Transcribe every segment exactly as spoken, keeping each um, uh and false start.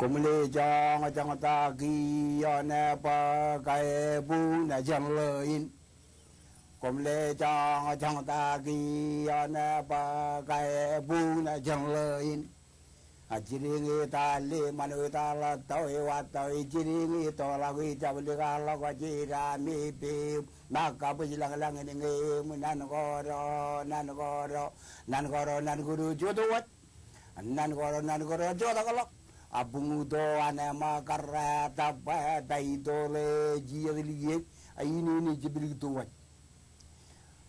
Koṃle joñjoñ ta kiiō ṇe bwe kaebuñ naaj jeṇ ḷọk in. Koṃle joñjoñ ta kiiō ṇe bwe kaebuñ naaj jeṇ ḷọk in. A jidiñ i tali ṃanwe tala tọwe wa tọwe jidiñ i toḷọk i jablikḷọk jidami piip. Ṃōk kabwijlañlañ in ñe im nan koro nan koro nan koro nan koro jota waj. Nan koro nan koro jotakḷọk. A buñuto an ema karrā taba baitole jijet likiej. A in in jipilikto waj.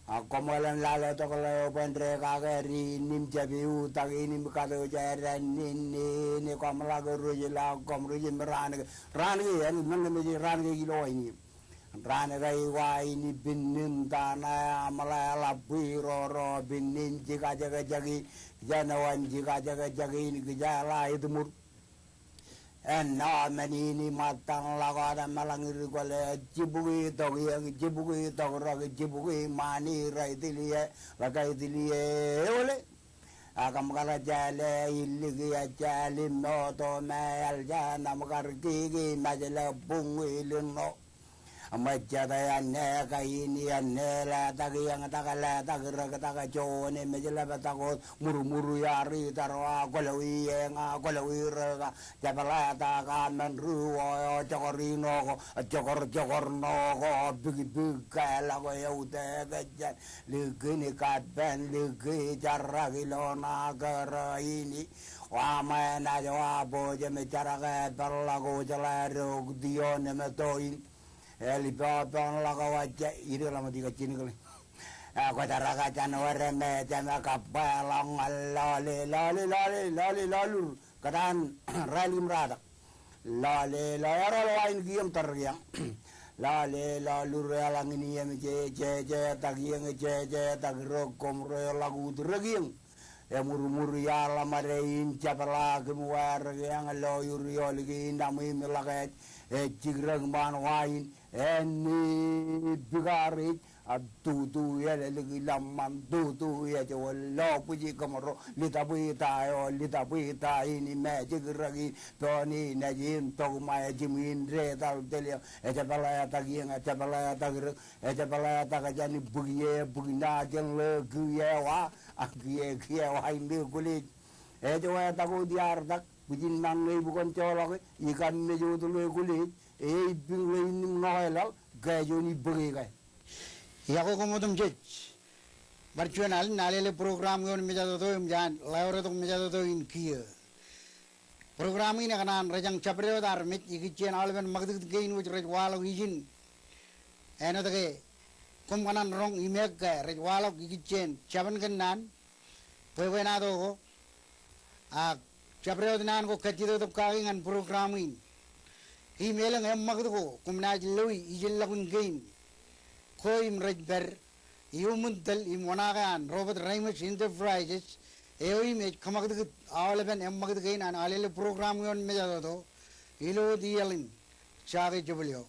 A koṃeḷeḷe lale tokḷe bwe en dekake ri in im jab iutak in im katooj eran in in koṃ ḷak rej ḷọk koṃ rej im raan ke raan ke en men ke mej raan ke ilo in im. Raan ke iwa in pinnin tana aṃ ḷe ḷap bwi roro pinnin jikajekjek in. Jenowan jikajekjek in kijeḷā etmur. Ennọ men in iṃōttan ḷọk wōt emeḷañ ri kwōle jibukwi tok iiō jibukwi tok rōk jibukwi ṃani rej tiliō ḷọk ej tiliō eole. Ak im kar jeḷā iliki ejjeḷ im moto me eḷ jān im kar kiki mejle buñwi lino. Im ejjete āne kain āne letak iiō tak letak rōk tak joon im ej ḷap tak wōt murmur iar itar wa kwōlọwi eñ a kwōlọwi rōk a jepḷatak a men ri wō eo jokor ino ko jokor jokor ṇo ko bikbik ke ḷọk eo te kejjān. Likin kapen liki jarak ilo ṇa kōrā in. Wa ṃae naaj wa bōjām jarak e peḷḷọk ojeḷā rok tion im toin. Elipoponḷọk wajja ide ḷọk ṃōk ikajinikle. E kwōjaraka jān wōr me jema kabba ḷọk ñan lọle lọle lọle lọle lọlur. Kōtaan rālik im ratak. Lọle lọle eroḷ wa in kiiō im tōrkiañ. Lọle lọlur eḷaññe in iiō im je je jetak iiō je jetak rōk koṃ rej ḷọk ut rōk iiō. Emurmur iaḷ ṃade in jepḷaak im wārik eañ lo iur iolik in aṃ im ḷọk ej ej jikrōk ṃaan wa in. Āne bikaar ej a tutu elōlik ilọmṃan tutu ej wōt lo bwiji kōmro litabwita eo litabwita in im ej jikrōk in pein in ej in tok ṃae jimwin detal telio ejepḷatak iiō ejepḷatak rōk ejepḷatak jān bwiki e bwiki ṇa jān ḷe kiiō wa a kiiō kiiō wa in ḷe kwōlej. Ej wātak wōt iar tak bwijin ṇaṇ ṇe ibukon joḷọke ikam mej wōt ḷe kwōlej. Eipiñ ḷe in im ṇoke laḷ ke juon ibōke ke. Iọkwe koṃ otemjej. Bar juon alen alele program ioon mejatoto im jān ḷeoretok mejatoto in kiiō. Program in ekōṇaan rejañ jabdewōt armej ikijjien aolepen ṃakūtkūt kein wōj rej waḷọk ijin. Āinwōt ke koṃ kōṇaan roñ imeek ke rej waḷọk ikijjien jabōn kōnnaan bwebwenato ko. Ak jabdewōt naan ko kajjitōktōk kaki ñan program in. Im elōñ eṃṃakūt ko koṃ naaj loe ijellọkun kein ko im rej pād iuṃwin tōl im oṇaake an Robert Reimers Enterprises eo im ej kōṃakūtkūt aolepen eṃṃakūt kein an alele program ioon mejatoto ilo wōt iaḷ in. Jake jebōl eo.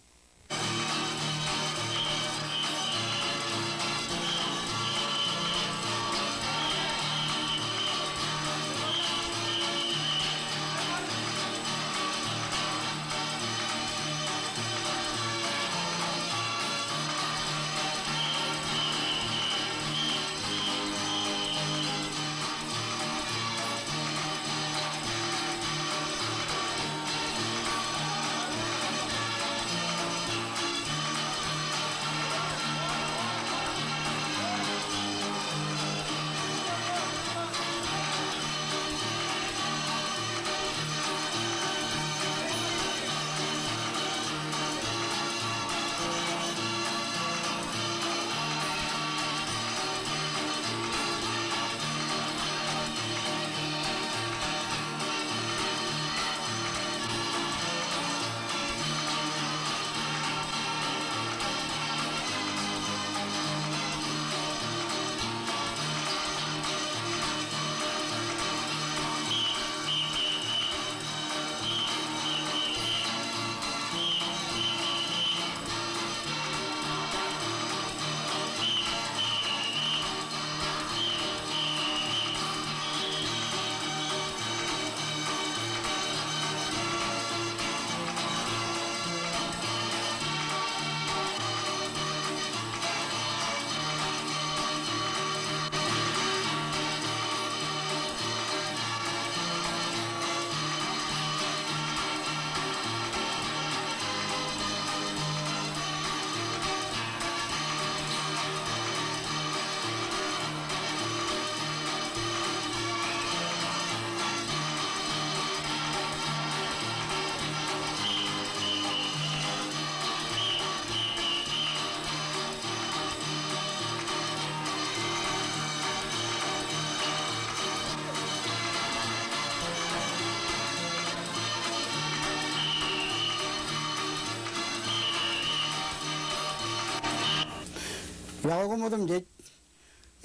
Iọkwe koṃ otemjej.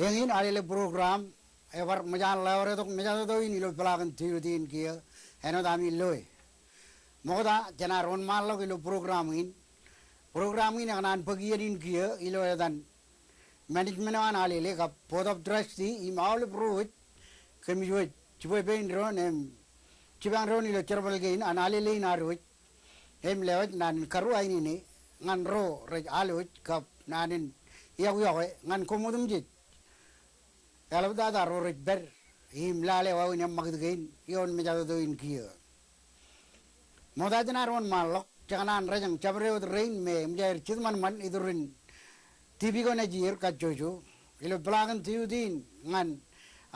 Eñin Alele program ebar ṃōj an ḷeeortok mejatoto in ilo peḷaakin tiyutin kiiō āinwōt ami loe. Ṃokta jenaaj wōnṃaanḷọk ilo program in. Program in ekōṇaan bōk iien in kiiō ilo etan management eo an Alele kab Board of Trustee im aolep ro wōj kōmij wōj jibwe pein doon im jipañ doon ilo jerbal kein an Alele in ad wōj im lewōj naan in karuwainene ñan ro rej al wōj kab naan in iọkiọkwe ñan koṃ otemjej eḷaptata ro rej pād im lale wāween eṃṃakūt kein ioon mejatoto in kiiō. Ṃokta jenaaj wōnṃaanḷọk, jekōṇaan rejañ jabdewōt rein me eṃōj aer jitōṃanṃan iturin TV ko nejier kajjojo ilo peḷaakin tiyutin ñan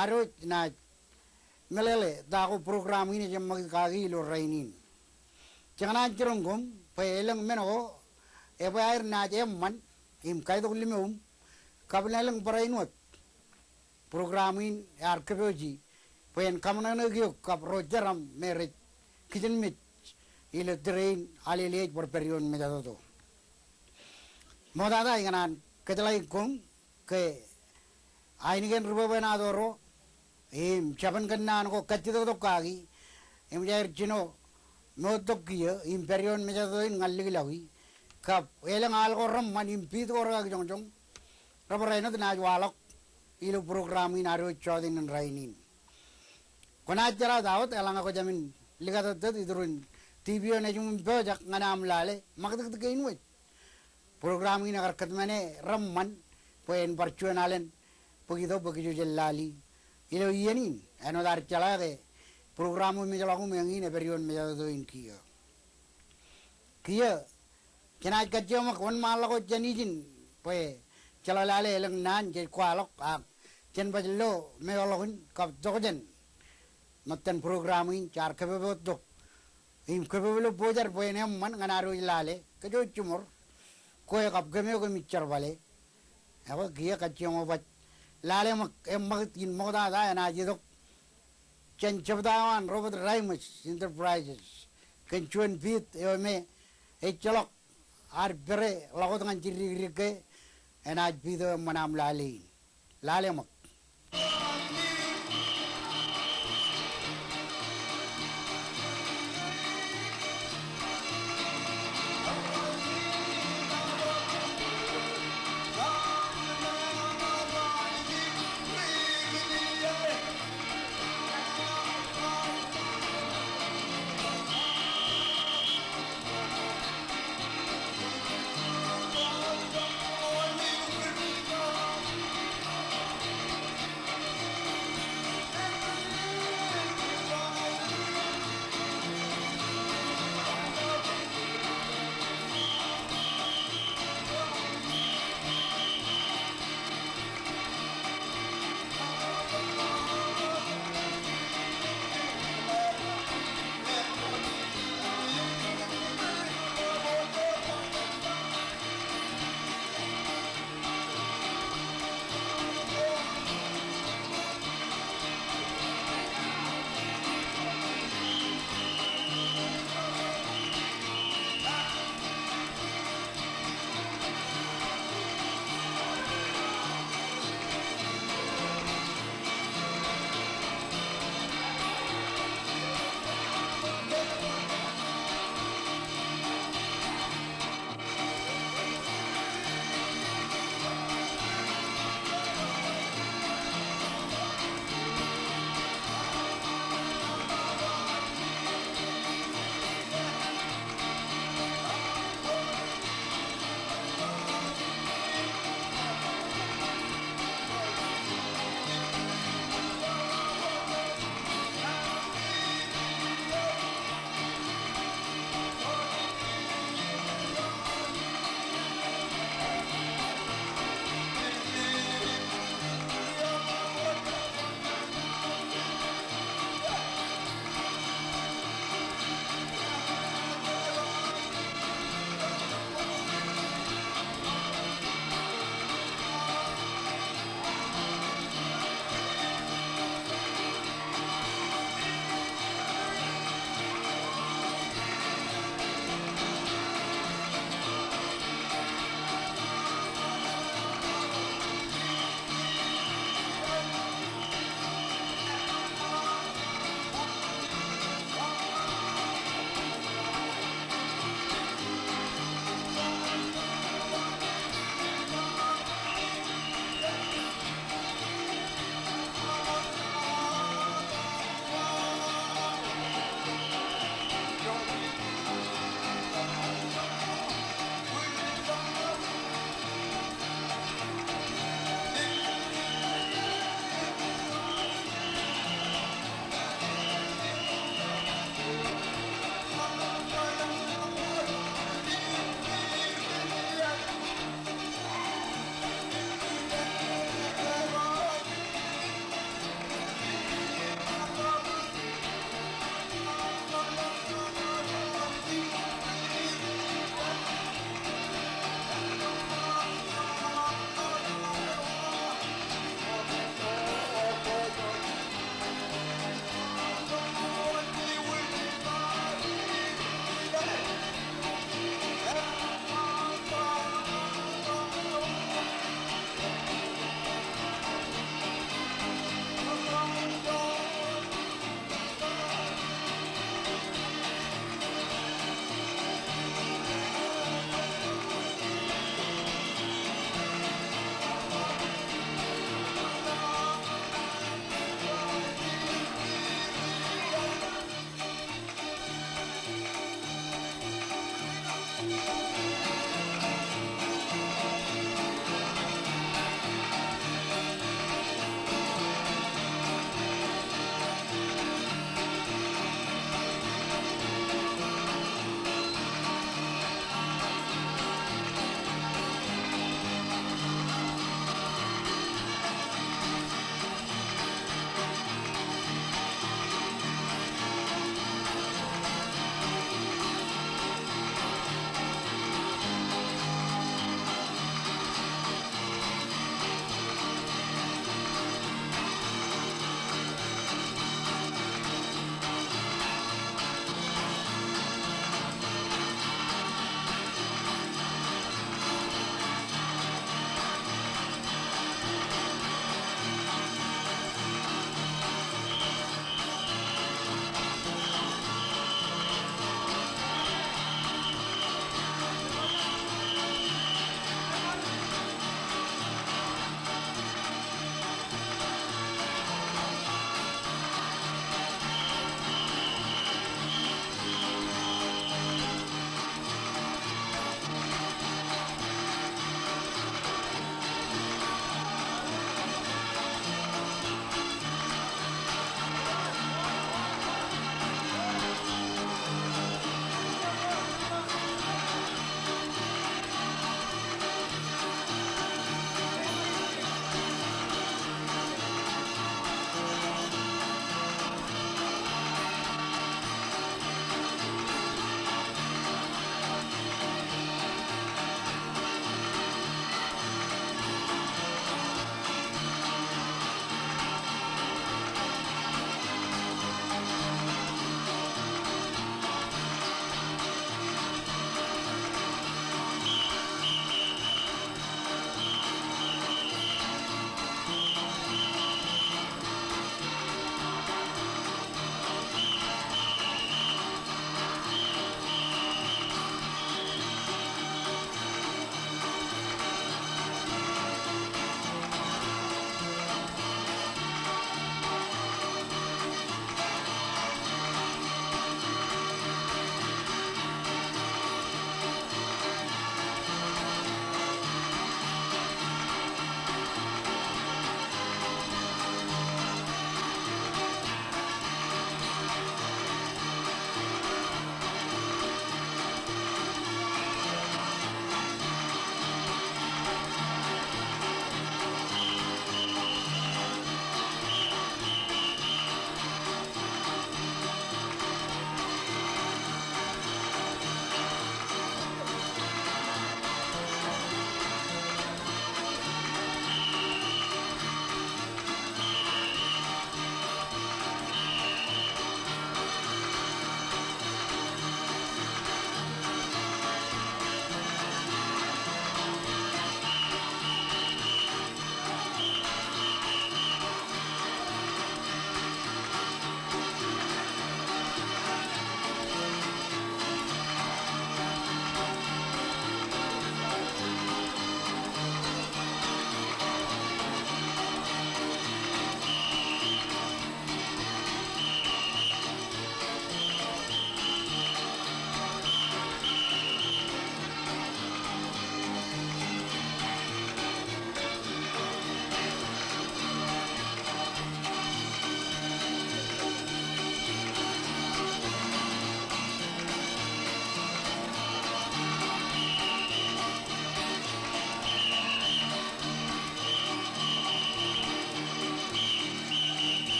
ad wōj naaj meḷeḷe ta ko program in ej eṃṃakūt kaki ilo rainin. Jekōṇaan jiroñ koṃ bwe elōñ men ko ebwe aer naaj eṃṃan im kaitok limōṃ kab elōñ barāinwōt program in ear kōpooji bwe en kaṃōṇōṇōik eok kab ro jeram me rej kijenmej ilo tōre in Alele ej bar pād ioon mejatoto. Ṃoktata ikōṇaan kōjeḷāik koṃ ke ainikien ri bwebwenato ro im jabōn kōnnaan ko kajjitōktok kaki eṃōj aer jino moottok kiiō im pād ioon mejatoto in ñan likilọki kab elōñ al ko reṃṃan im piit ko rekakijoñjoñ rej bar āinwōt naaj waḷọk ilo program in ad wōj jọteen in rainin. Kwōnaaj jeḷā ta wōt eḷaññe kwō jāmin likatōttōt iturin TV eo nejiṃwin pojak ñan aṃ lale ṃakūtkūt kein wōj. Program in ekar kōtmāne reṃṃan bwe en bar juon alen bōk ito bwe kōj wōj jān lali ilo iien in āinwōt ad jeḷā ke program eo mejḷọk im eñin ej pād ioon mejatoto in kiiō. Kiiō jenaaj kajjioñ ṃōk wōnṃaanḷọk wōt jān ijin bwe jeḷā lale elōñ naan jej kwaḷọk ak jen baj lo meḷọkin kab tokjān ṃōttan program in jaar kōpoottok im kōpoottok bōjrak bwe en eṃṃan ñan ad wōj lale kōj wōj jiṃor kwe kab kōm eo kōmij jerbale. Ekwe kiiō kajjioñ eo baj lale ṃōk eṃṃakūt in ṃoktata enaaj itok jān jebta eo an Robert Reimers Enterprises kōn juon piit eo me ejjeḷọk ad pere ḷọk wōt ñan jidik ke enaaj piit eo eṃṃan aṃ lale in. Lale ṃōk.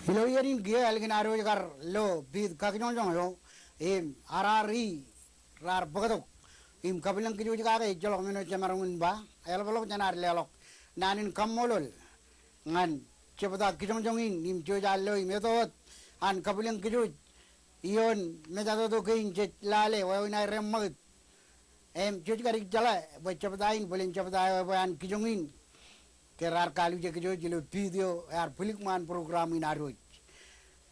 Ilo iien in kiiō ālikin ad wōj kar lo piit kakijoñjoñ eo im raar i raar bōktok im kabwilōñ kōj wōj kake ejjeḷọk men eo jemaroñ in ba, eḷapḷọk jān ad leḷọk naan in kaṃṃoolol ñan jebta kijoñjoñ in im jej bar lo im eto wōt an kabwilōñ kōj wōj ioon mejatoto kein jej lale wāween aer eṃṃakūt. Im jej kar jeḷā bwe jebta in bōlen jebta eo ebwe an kijoñ in ke raar kalwōj kōj wōj ilo piit eo ear bwilōk ṃaan program in ad wōj.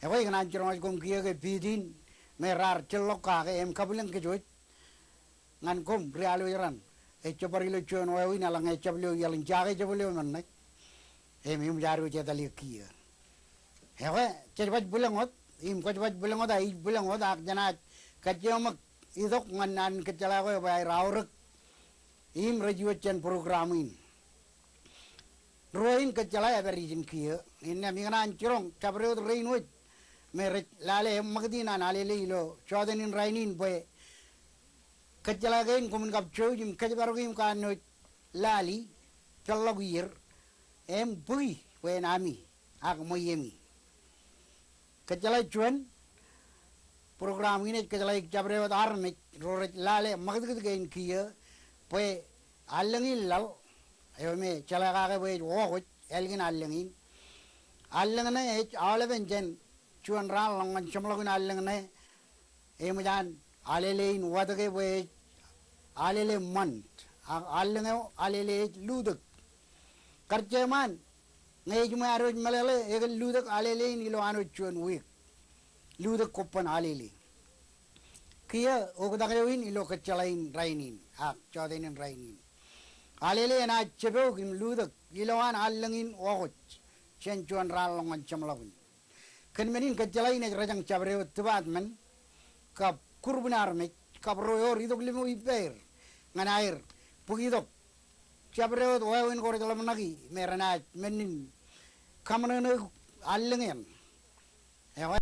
Ekwe ikōṇaan jiroñ wōj koṃ kiiō ke piit in me raar jeorḷọk kake im kabwilōñ kōj wōj ñan koṃ ri-alwōj raṇ. Ej jab bar ilo juon wāween eḷaññe ejab lo iaḷ in jake ejab lo men ṇe. Im eṃōj ad wōj etal eō kiiō. Ekwe, jej baj bwilōñ wōt im kwōj baj bwilōñ wōt, a ij bwilōñ wōt ak jenaaj kajjioñ ṃōk itok ñan naan in kōjjeḷā ko ebwe aer aorōk im rej iwōj jān program in. Ruo in kōjjeḷā ej pād ijin kiiō. Innām ikōṇaan jiroñ jabdewōt rein wōj me rej lale eṃṃakūt in an Alele ilo jọteen in rainin bwe kōjjeḷā kein koṃwin kab jouj im kōjparok im kanooj lali peḷḷọk ier im bōki bwe en ami ak ṃweiemi. Kōjjeḷā juon program in ej kōjjeḷā jabdewōt armej ro rej lale ṃakūtkūt kein kiiō bwe allōñ in laḷ eo me jeḷā kake bwe ej Wōkwōj ālikin allōñ in. Allōñ ṇe ej aolepen jān juon raan ḷọk ñan jeṃḷọkin allōñ ṇe. Eṃōj an Alele in watōke bwe ej Alele ṃan ak allōñ eo Alele ej lutōk. Kar jeṃaan ñe ejiṃwe ad wōj meḷeḷe ekōn lutōk Alele in ilo āinwōt juon wiik. Lutōk kobban Alele. Kiiō oktak eo in ilo kōjjeḷā in rainin ak jọteen in rainin. Alele enaaj jepok im lutōk ilowaan allōñ in Wōkwōj jān juon raan ḷọk ñan jeṃḷọkin. Kōn men in kōjjeḷā in ej rōjañ jabdewōt department kab group in armej kab ro ewōr itok limo ippāer ñan aer bōk itok jabdewōt wāween ko rej ḷōmṇaki me renaaj men in kaṃōṇōṇō allōñ eṇ. Ekwe